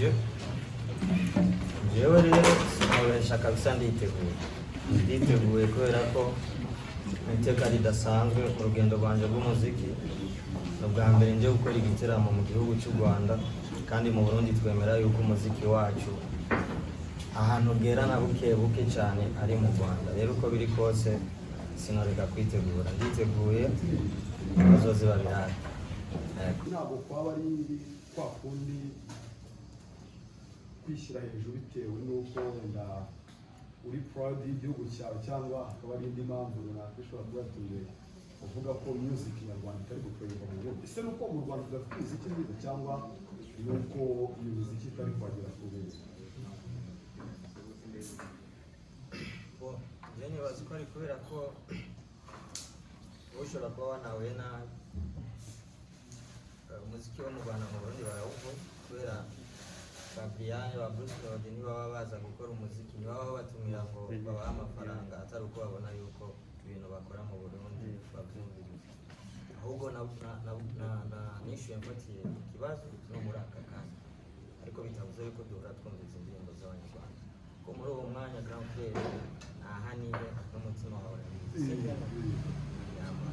Nje jewe rero sinabesha kabisa, nditeguye, nditeguye kubera ko iteka ridasanzwe mu rugendo rwanje rw'umuziki. Ni ubwa mbere nje gukora igiteramo mu gihugu cy'u Rwanda, kandi mu Burundi twemera yuko umuziki wacu ahantu bwera na buke buke cyane ari mu Rwanda. Rero uko biri kose sinoreka kwitegura, nditeguye, bazoze babirare. Yego. Ntabwo kwaba ari kwa kundi kwishyira hejuru bitewe n'uko wenda uri proud y'igihugu cyawe, cyangwa hakaba ari indi mpamvu runaka ishobora kuba yatumye uvuga ko music nyarwanda itari gukorerwa mu Burundi? Ese ni uko mu Rwanda tudafite imiziki myiza, cyangwa ni uko iyo miziki itari kuhagera ku rwego? Bo, njye nibaza ko ari kubera ko ushobora kuba wanahuye nabi. Umuziki wo mu Rwanda, mu Burundi barawuvuza kubera ba Brian, ba Bruce Melody ntibaba baza gukora umuziki, ntibaba babatumira ngo babahe amafaranga atari uko babona yuko ibintu bakora mu Burundi babyumviriza. Ahubwo na nishyuye mfatiye ikibazo no muri aka kanya, ariko bitavuze yuko duhora twumviza indirimbo z'Abanyarwanda, ko muri uwo mwanya, grand frère, ntahaniye n'umutima wawe urabizi. Yama.